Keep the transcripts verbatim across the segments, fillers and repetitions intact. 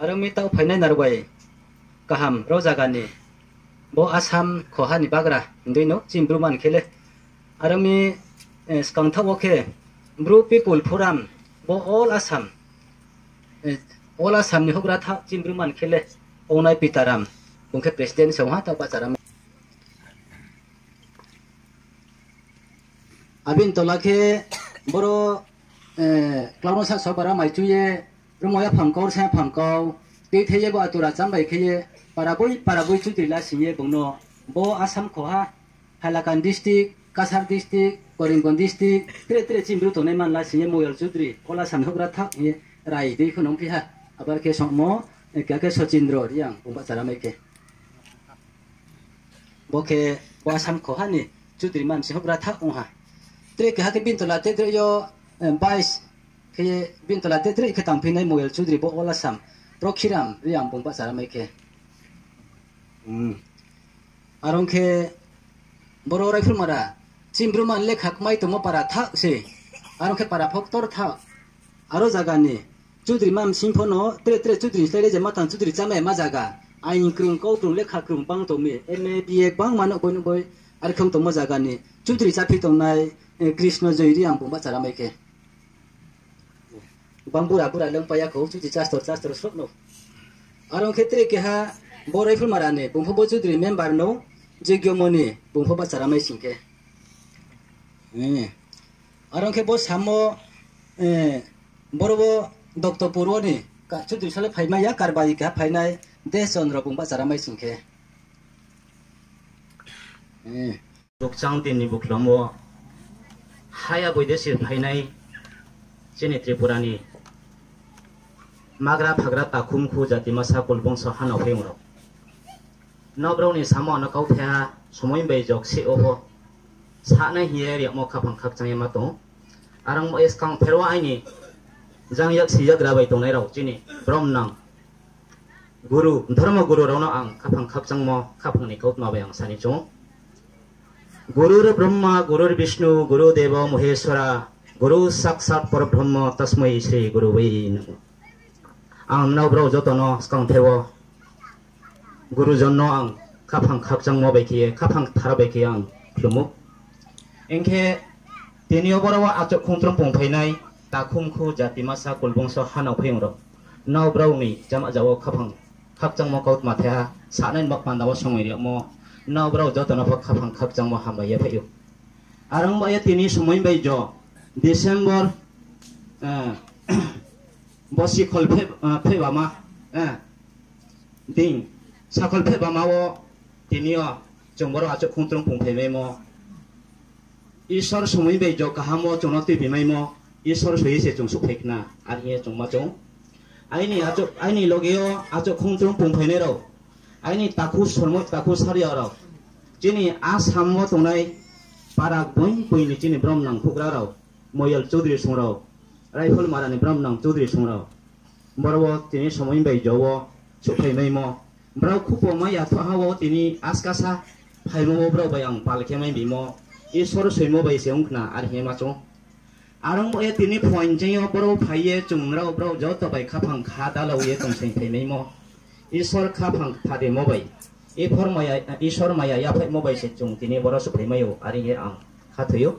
Aro mi taoh phainai narbai kaham ro zaga ni, bo Assam khoha ni bagra hindui no chini Bru man khe le. Aro mi, eh, skang thaoh wo khe Bru People Forum, bo all Assam, eh, all Assam ni houhgra thaoh chini Bru man khe le, ongnai Pitaram, bung khe president se ong ha taoh bahcharam. Abini tola khe boro, eh, klau no sa so para mai chu ye, romo yaphang kau, sa yaphang kau, tui thai ye bo atura cham bai khe ye, para boi, para boi chudri la sing ye bung no, bo Assam khoha, Hailakandi district, Cachar district, Karimganj district, tre tre chini Bru tongnai man la sing ye Moyol chudri, all Assam ni houhgra thaoh ye, rai dei khe nung phi ha, abar khe songmo, eh, khe Sochindro Reang, bung bahcharamai khe. Bo khe bo Assam khoha ni chudri man sing houhgra thaoh ong ha. Tre keha khe bini tola te tre yo, eh, vice khe ye bini tola te tre khe tangphinai Moyol chudri bo all Assam, Prokhiram Reang bung bahcharamai khe. Hmm. Aro khe boro Raiphlemara, chini Bru man lekha kmai tongmo para thaoh se. Aro khe para pho ktor thaoh. Aro zaga ni chudri man sing pho no tre tre chudri slái le je ma tang chudri chámai ma zaga. Ain krung, kau krung, lekha krung bang tong mi, M A, B A gbangma nouh boi nouh boi. Are khe ong tongmo zaga ni chudri cháphi tongnai, eh, Krishna Joy Reang bung bahcharamai khe. Bang bura bura lengpai ya khou, chudri chastor chastor sroh no. Aro khe tre keha bo Raiphlemara ni, bung pho bo chudri member no, Jigyomoni, bung pho bahcharamai sing khe. Eh. Aro khe bo samo, eh, boro bo Doktopur wo ni, ka-, chudri sale phaimai ya, karbari keha phainai, Deshchondro bung bahcharamai sing khe. Eh. Bukchang din ni buklom wo haya boidesi phainai chini Tripura ni magra phagra takhumkhu jati masa kulbongso hano phaiyong rao. Nrao brao ni samo ano kauthaiha somoi bai jog se o pho sanai hing ye riagmo khaphang khakchang ye ma tong ou. Are ong bo ye skang pherao aini jang yaksi yagra bai tongnai rao chini bromnang guru, dharma guru rao no ang khaphang khakchangmo khaphang ni kautma bai ang sani chung. Gurur Brahma, Gurur Vishnu, Guru Devo Maheshwara, Guru Sakshat Parabrahma, Tasmai Shri Gurave Namaha. Ang nrao brao joto no skang pherao Gurujon no ang khaphang khakchangmo bai khe ye, khaphang kthar bai khe ye ang khlumo. Hing khe, tini yo boro wo achouh khongtrong pungphainai, takhumkhu jati masa kulbongso hano phaiyong rao. Nrao brao ni jama ja wo khaphang khakchangmo kautma thaiha, sanai ni bak panda wo songwi riagmo, nrao brao joto no pho khaphang khakchangmo hambai ye phai ou. Are ong bo ye tini somoi bai jo, December, eh, bosi khol pheh, eh, phehbama, eh, ding, sakhol phehbama wo tini yo chung boro achouh khongtrong pungphaimaimo. Isor somoi bai jo kaham wo chung no tuibimaimo, Isor soi se chung souhphai khna, are hing ye chung ma chung. Aini achouh, aini loge yo achouh khongtrong pungphainai rao, aini takhu sormo, takhu saria rao, chini Assam wo tongnai para boi boi ni chini bromnang houhgra rao, Moyol Chaudhary song rao, Raiphlemara ni bromnang Chaudhary song rao, boro wo tini somoi bai jo wo souhphaimaimo. Brao khupo mai ya thoh ha wo tini askasa phaimo wo brao bai ang pal khe mai bimo. Isor soimo bai se ong khna, are hing ye ma chung. Are ong bo ye tini phuaing ching yo boro phai ye chung nrao brao joto bai khaphang kha dalao ye tongsaing phaimaimo. Isor khaphang kthar rimo bai, Iphor maya, Isor maya yaphaihmo bai se chung tini boro souhphaimai ou, are hing ye ang khathoi ou.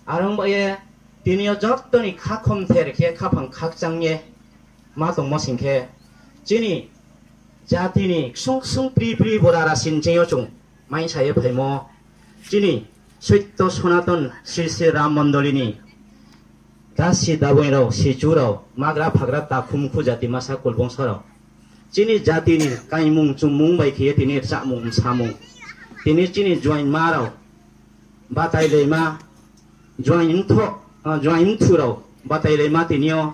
Are ong bo ye tini yo joto ni khakhomther khe khaphang khakchang ye ma tongmo sing khe, chini jati ni ksung ksung pri pri bora rasin ching yo chung maingsa ye phaimo, chini soito Sonaton Sri Sri Ram Mondoli ni gasi daboing rao, sichu rao, magra phagra takhumkhu jati masa kulbongso rao, chini jati ni kaimung chumung bai khe ye tini rchamung msamung, tini chini juaingma rao batailaima, juaing mtho, ah, juaing mthu rao batailaima tini yo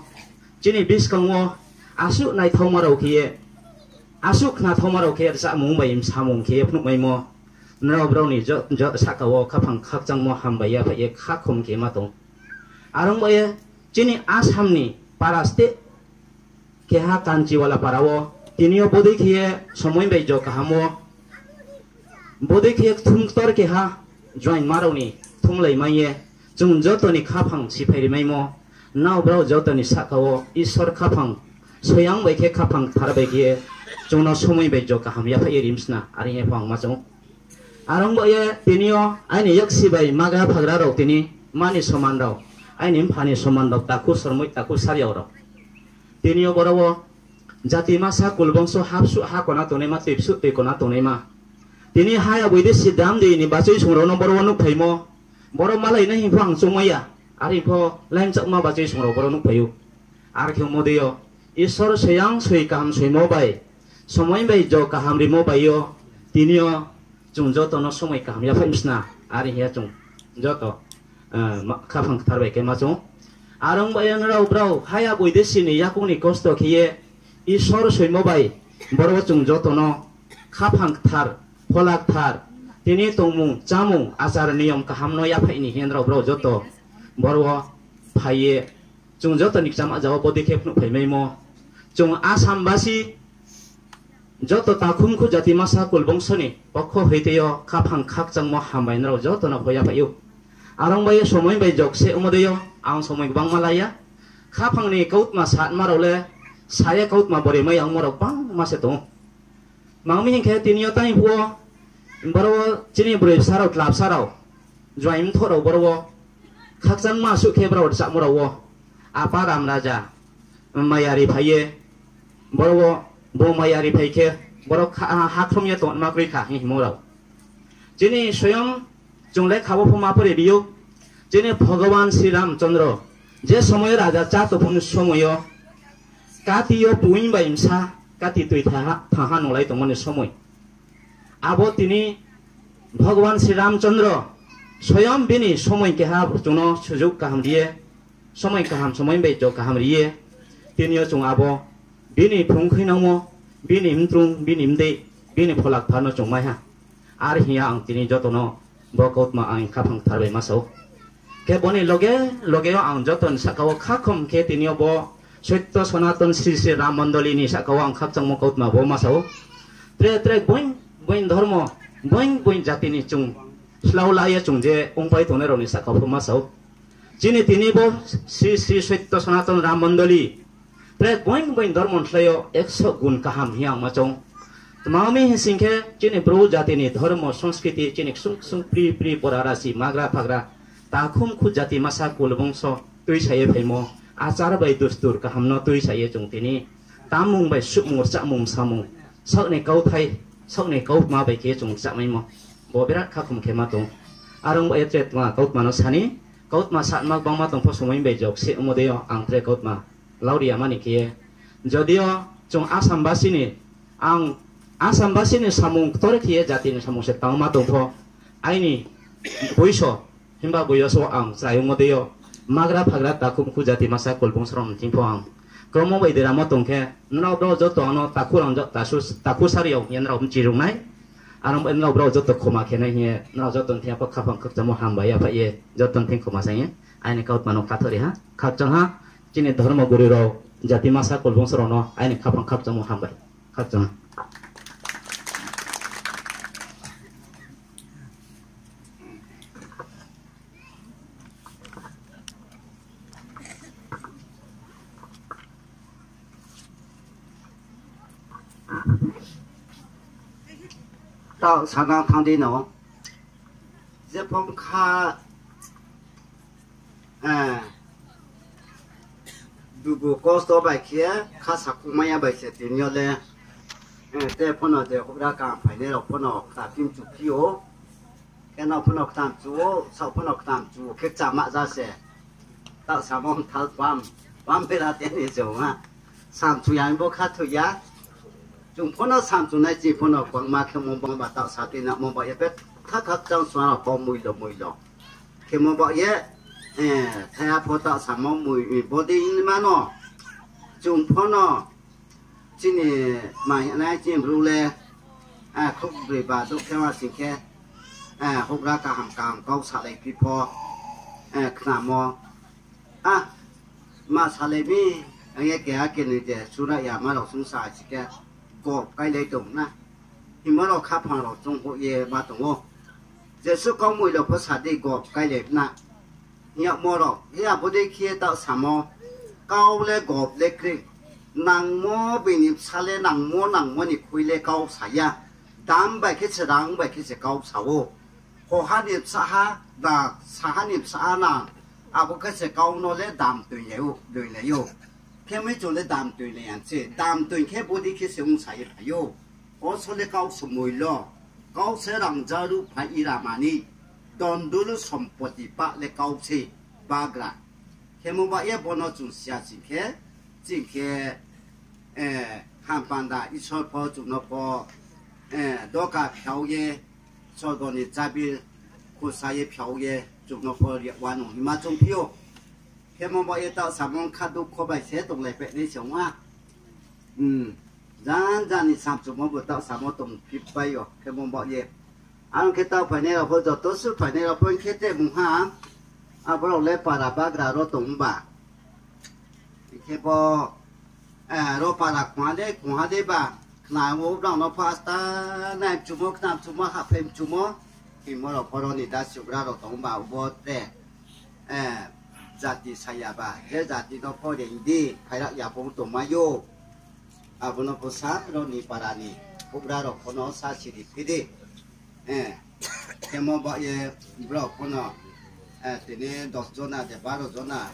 chini buskang wo asuh naithaoma rao khe ye, asuh khnathaoma rao khe rchamung bai msamung khe ye phnuhmaimo, nrao brao ni jo, jo sahka wo khaphang khakchangmo hambai ya phai ye khakhom khe ma tong. Are ong bo ye chini Assam ni para state keha Kanchiwala para wo tini yo bodei khe ye somoi bai jo kaham wo bodei khe ye kthum ktor keha juaingma rao ni kthumlaimai ye chung joto ni khaphang siphai rimaimo, nrao brao joto ni sahka wo Isor khaphang Soyang bai khe khaphang kthar bai khe ye chung no somoi bai jo kaham yaphaih ye ri msna, are hing ye pho ang ma chung. Are ong ba ye tini yo aini yaksi bai magra phagra rao tini, mma ni soman rao, aini mpha ni soman rao, takhu sormoi, takhu sariao rao. Tini yo boro wo jati masa kulbongso hapsuh ha kona tongnaima, tui bsuh tui kona tongnaima. Tini haya boidesi dam di ni bachoi song rao no boro wo nuhphaimo. Boro malai nai hing pho ang choungmai ya. Are hing pho laimchakma bachoi song rao boro nuhphai ou. Are khe omo dei yo, Isor soyang soi kaham soimo bai, somoi bai jo kaham rimo bai yo, tini yo chung joto no somoi kaham yaphaih msna, are hing ye chung joto, eh, ma-, khaphang kthar bai khe ma chung. Are ong ba ye nrao brao haya boidesi ni yakoung ni kosto khe ye, Isor soimo bai, boro wo chung joto no khaphang kthar, phola kthar, tini tongmung, chámung, achar niyom kaham no yaphaih ni hing ye nrao brao joto boro wo phai ye, chung joto ni kchama jao bodei khe phnuhphaimaimo. Chung Asam basi joto takhumkhu jati masa kulbongso ni pokho hoite yo khaphang khakchangmo hambai nrao joto no pho yaphaih ou. Are ong bai ye somoi bai jokse omo dei yo, ang somoi gbangma la ya. Khaphang ni kautma sanma rao le, sa ye kautma bore mai yangmo rao gbangma se tong ou. Tma ong mi hing khe tini yo tang phuh wo, boro wo chini broi bsa rao, tla bsa rao, juaing mthoh rao boro wo, khakchangma suh khe brao rchamo rao wo, apa Ram Raja, maya ri phai ye, boro wo, bo maya ri phai khe, boro kha-, hakhrom ye tongma kroi kha hing hingmo rao. Chini soyang chung lekha wo pho ma pore bi ou, chini Bhogoban Sri Ramchandra, je somoi raja chá tongphung ni somoi yo, kati yo buing bai bsa, kati tui tha-, thanngha nunglai tongmo ni somoi. Abo tini Bhogoban Sri Ramchandra soyang bini somoi keha chung no sujuk kaham ri ye, somoi kaham, somoi bai jo kaham ri ye, tini yo chung abo bini phrung khuinangmo, bini mtrung, bini mdei, bini phola kthar no chung mai ha. Are hing ye ang tini joto no bo kautma ang khaphang kthar bai ma sa ou. Khe bo ni loge loge yo ang joto ni sahka wo khakhom khe tini yo bo Soitto Sonaton Sri Sri Ram Mondoli ni sahka wo ang khakchangmo kautma bo ma sa ou. Tre tre gboing gboing dhormo, gboing gboing jati ni chung slao la ye chung je ongpai tongnai rao ni sahka pho ma sa ou. Chini tini bo Sri Sri Soitto Sonaton Ram Mondoli tre gboing gboing dhormo ni slái yo ekso gun kaham hing ang ma choung. Tma ong mi hing sing khe, chini Bru jati ni dhormo, sanskriti, chini ksung ksung pri pri pora rasi, magra phagra, takhumkhu jati masa kulbongso tuisa ye phaimo, achar bai dustur kaham no tuisa ye chung tini tammung bai suhmung, rchahmung, samung, saoh ni kauthai, saoh ni kautma bai khe chung rchahmaimo, bo birat khakhom khe ma tong. Are ong ba ye tre tma kautma no sa ni, kautma sanma gbangma tong pho somoi bai jokse omo dei yo ang tre kautma lau ri ya mani khe ye. Jodi yo chung Asam basi ni, ang Asam basi ni samung ktor khe ye jati ni samung se tangma tong pho, aini boiso, himba boiso ang chrai ongmo dei yo, magra phagra takhumkhu jati masa kulbongso rao ni thing pho ang kromo bai deramo tong khe, nrao brao joto ang no takhu rang jo-, tasu-, takhu sari yo hing ye nrao mchi rung nai. Are ong bai nrao brao joto khoma khe nai hing ye, nrao joto ni thing yo pho khaphang khakchangmo hambai yaphaih ye, joto ni thing khoma saing ye, aini kautma no khathori ha, khakchang ha, chini dhormo guru rao, jati masa kulbongso rao no aini khaphang khakchangmo hambai. Khakchang ha. Taoh sana thanng di no. Jephong kha, eh, dugu kosto bai khe kha sakhumai ya bai se tini yo le, eh, te pho no je houhgra kaham phainai rao pho no kta phim chu phi ou. Khe no pho no ktam chu ou, saoh pho no ktam chu ou, khe kchama ja se. Taoh samo mthal pam, pam bera teni chung ha. Samchu ya bo khathoi ya. Chung pho no samchu nai, chini pho no gbangma khemo bangma taoh sa tuinangmo ba ye betha khakchang suna rao pho moilo moilo khemo ba ye, eh, thaiha pho taoh samo mui, mui bodei hingma no. Chung pho no chini mai nai chini bru le, eh, khouh broi ba douh khe ma sing khe, eh, houhgra kaham kaham kau salai phi pho, eh, khnamo. Ah, ma salai mi, ang ye keha kenoi de sura yama rao sung sa si khe, gop kailai tong na. Hingmo rao khaphang rao chounghouh ye ma tong ou. Jesuh kau moilo pho sa di, gop kailai na. Hing yagmo rao, hing ya bodei khe taoh samo, kau le gop le kri. Nangmo bini bsa le nangmo nangmo ni khui le kau sa ya. Dam bai khe se, rang bai khe se kau sa ou. Hoha ni bsa ha, na saha ni bsa ha na, abo khe se kau no le dam toinglai ou, toinglai ou. Khe mi chung le dam toinglai ya se, dam toing khe bodei khe se ongsa ye phai ou. Oso le kau se moilo, kau se rangzag ruhphai irama ni, dondulu sompoti pah le kau se bagra. Khemo ba ye bo no chung siya sing khe, ching khe, hampanda Isor pho chung no pho, doka phiao ye, sorgo ni chabi khusa ye phiao ye, chung no pho ri wanung hima choungphi ou. Khemo ba ye taoh samo kha dukho bai se tonglai peh nai se ong ha. Jan jan ni samchumo bo taoh samo tongphi pai yo, khemo ba ye. Ang khe taoh phainai rao pho, joto suh phainai rao pho hing khe te mungha, aborao le para bagra ro tong ba. Hing khe bo, ro para khongha de, khongha de ba, khna wo brao no pho asta nai mchumo, khna mchumo, hahphai mchumo, hingmo rao pho ro ni dasi ugra rao tong ba, ubo te, jati saya ba, je jati no pho reing di, phairag ya pho tongmai ou. Abo no pho sa, ro ni para ni houhgra rao pho no sa siri phi di. Khemo ba ye brao pho no, tini dos jona de baro jona,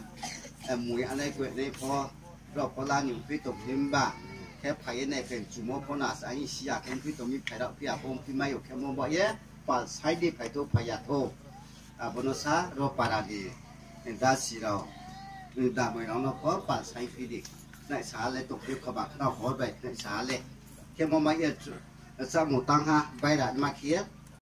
mui anai koi nai pho, brao pho la ni ongphi tong himba, khe phai ye nai khe mchumo pho no asa hing si ya khe ongphi tong mi phairag phi ya pho ongphi mai ou khemo ba ye, pal sai di phai thou phai ya thou. Abo no sa ro para ni, dasi rao, damoi rao no pho pal sai phi di. Khnaisa le tongphi kho ba khnao hor bai khnaisa le. Khemo mai ye, chámung tang ha, baira ma khe ye,